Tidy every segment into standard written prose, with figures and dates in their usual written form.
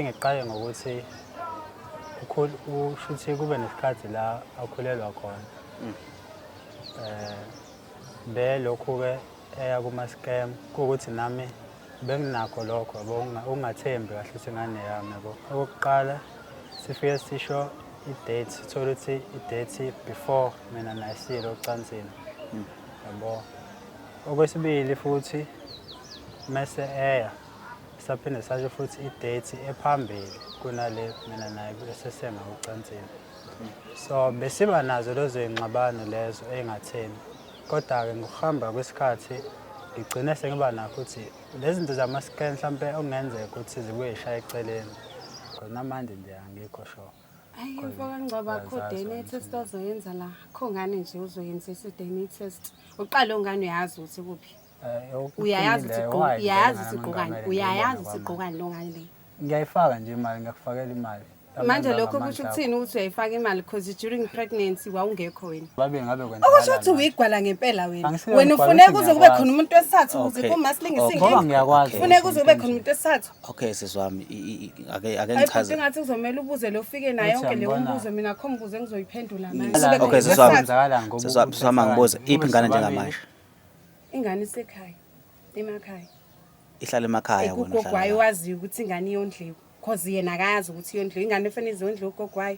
Ngiqale ngokuthi ushuthi kube nesikhathi la akhulelwa khona. Belokhu-ke eya kuma-scam, kuwukuthi nami benginakho lokho yabo, ukungathembi kahle ukuthi ingane yami yabo. Okokuqala sifike sisho i-date, sithole ukuthi i-date before mina naye siyele ocansini yabo. Okwesibili futhi mese eya saphinde sasho futhi i-date ephambili kunale mina naye esesenga ocansini. So besiba nazo lezo y'ngxabano lezo ey'ngatheni, kodwa-ke ngokuhamba kwesikhathi ngigcine sengiba nakho ukuthi lezi zinto zama-scan mhlampe okungenzeka ukuthi zibuye zishaye eceleni. Because namanje nje angikho sure. Hayi mfoka Ngcobo, akho Uyazazi DNA wena. Test ozoyenza la. Akho ngane nje uzoyenzisa i-DNA test. Uqale ungane uyazi ukuthi kuphi. Uyayazi ukuthi uyayazi ukuthi igqokani, uyayazi ukuthi igqokani lo ngane le. Ngiyayifaka nje imali, ngiyakufakela imali. Manje lokho kusho ukuthini ukuthi uyayifaka imali, cause during pregnancy wawungekho wena? Babe ngabe kwenzakala. Okusho ukuthi uyigwala ngempela wena. Angisiyo Wena igwala, ufuneka ukuthi kuze kube ngiyakwazi. khona umuntu wesithathu ukuze kuma silingise Ngoba inkinga. ngiyakwazi. Funeka kuze kube khona umuntu wesithathu. Okay sisi wami, ake Hayi bhuti, ngichaze. ngathi kuzomele ubuze lo ufike naye Uthi yonke leyo angibona. mbuzo, mina akho mbuzo engizoyiphendula manje. La, Kube Okay, khona sisi wami. umuntu wesithathu. Ngoba Sisi wami, angibuze, kube iphi ingane sobabili. njengamanje? Ingane isekhaya. Emakhaya. Ihlala emakhaya wena Ekugogo uhlala wayo la. waziyo ukuthi ingane iyondliwa. Cause yena akazi ukuthi iyondliwa. Ingane efanele izondliwa ugogo wayo.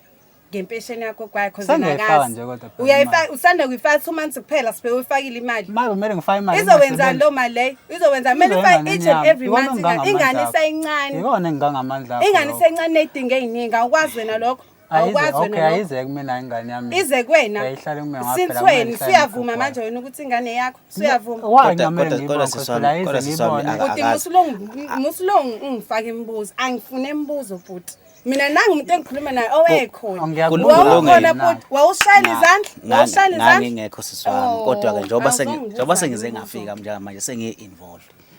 Ngempesheni yakho kwayo cause yena Sengiyayifaka akazi. nje kodwa phela Uyayifaka, imali. usanda kuyifaka 2 months kuphela, sibheke uyifakile imali. Imali kumele ngifake imali. Izowenzani lo mali leyo? Izowenza kumele Izoyenza ufake each and ngenyanga. every Ikona month. engingangamandla Ingane akho. iseyincane. Ikona engingangamandla akho Ingane lokho. isencane nezidingo ey'ningi, awukwazi wena lokho. Awukwazi Okay, wena lokho. ayize kumina ingane yami. Ize kuwena. Ayihlale kumina ngoba Since phela kumele when ngihlale siyavuma nogogo. manje wena ukuthi ingane yakho? Siyavuma. Why Kodwa- ngingamele kodwa- ngiyibone kodwa sisi phela wami, ayize kodwa sisi wami, ngiyibone. Bhuti, akazi. musulong ungifaka imibuzo. Angifune imibuzo bhuti. Mina nangu umuntu engikhuluma naye owayekhona. Ngiyakubuza Wawukhona mina. bhuti, wawushayela izandla, wawushayela izandla. Ngangingekho sisi wami, Oh, kodwa ke njengoba awuzongibuza njengoba sengize imibuzo. ngafika njengamanje sengiyi-involved.